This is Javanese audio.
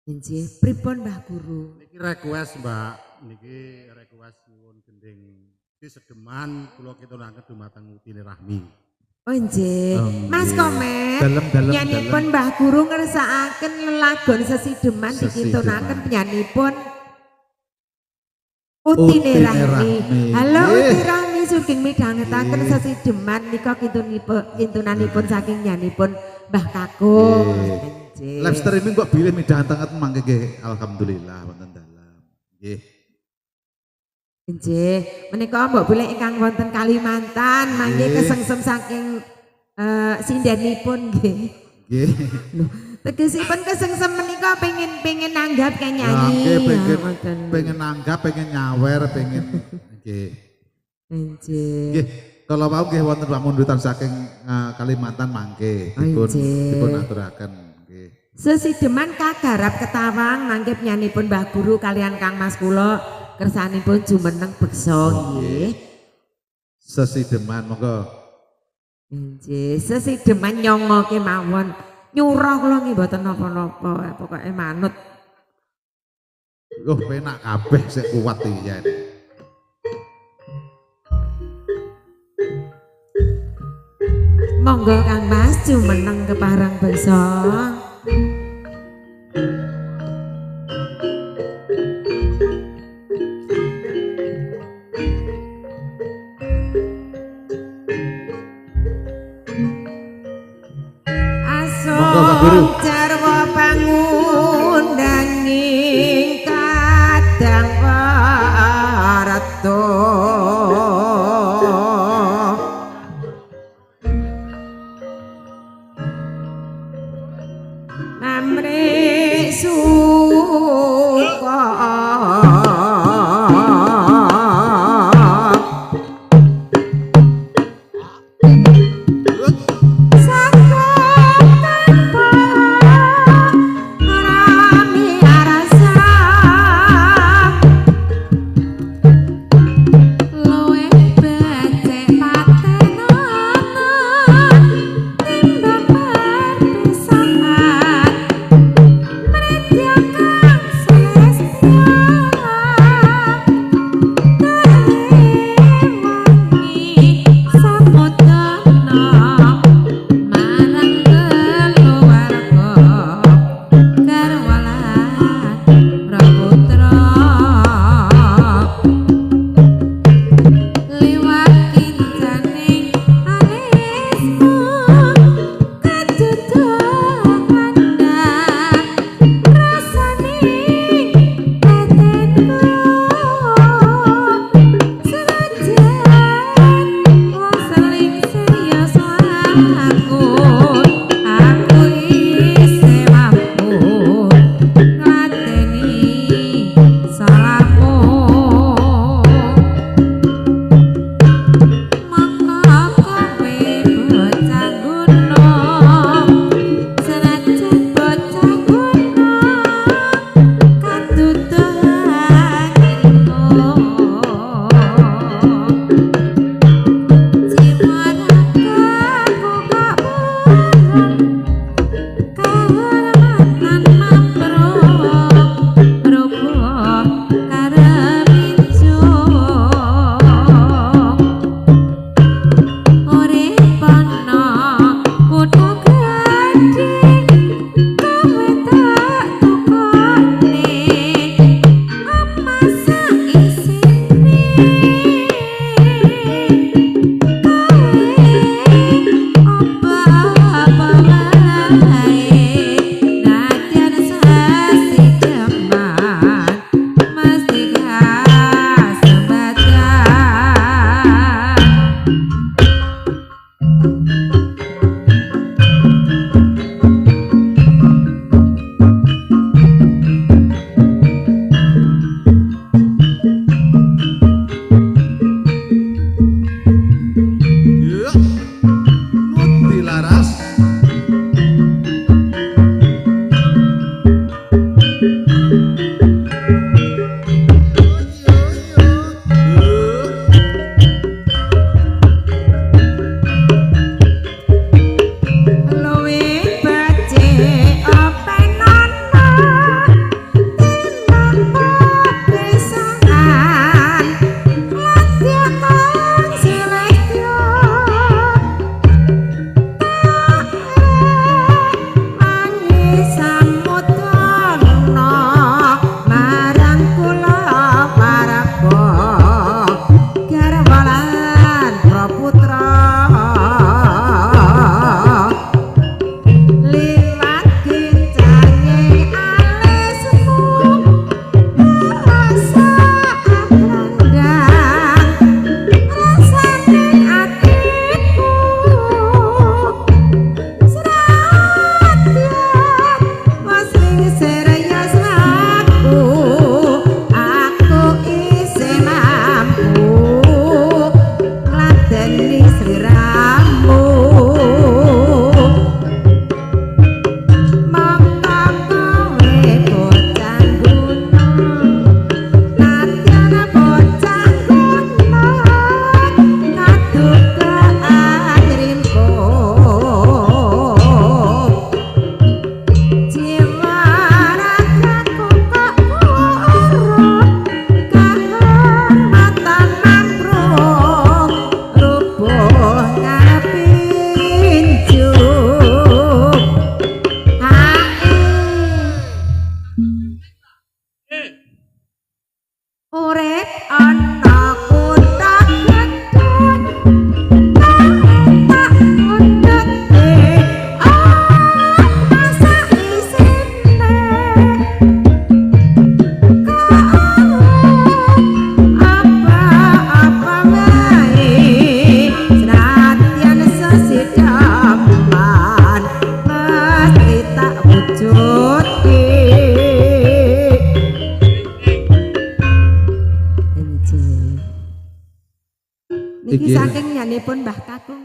Inggih, pripun Mbah Guru? Niki request Mbak, niki request nyuwun gending sedeman kula kitunaken dumateng Utine Rahmi. Oh nggih. Mas Komet. Dalem-dalem nyanipun Mbah Guru ngersakaken lelagon sesideman dikintunaken penyanipun Utine Rahmi. Halo Uti Rahmi sugeng midhangetaken sesideman nika kintunanipun saking nyanipun Mbah Kakung. Live streaming kok bilih midhangetaken mangke nggih alhamdulillah wonten dalem. Nggih. Nggih, menika mbok bilih ingkang wonten Kalimantan mangke kesengsem saking sindenipun nggih. Nggih. Lho, tegesipun kesengsem menika pengen nanggap kayak nyanyi. Nggih, pengen nanggap, pengen nyawer, pengen nggih. Nggih. Nggih, kalau wau nggih wonten pamundutan saking Kalimantan mangke dipun aturaken nggih. Sesideman kagarap ketawang mangke penyanipun Mbah Guru kalian Kang Mas kula kersanipun jumeneng beksa nggih. Sesideman monggo. Nggih, sesideman nyongo kemawon. Nyurah kula nggih mboten napa-napa, pokoke manut. Loh, penak kabeh sik kuat iki yen. Monggo Kang Mas jumeneng kepareng beksa. Jarwa pangundanging kadang warato namre suka wujudke. Niki Iki. Saking nyanipun Mbah Kakung.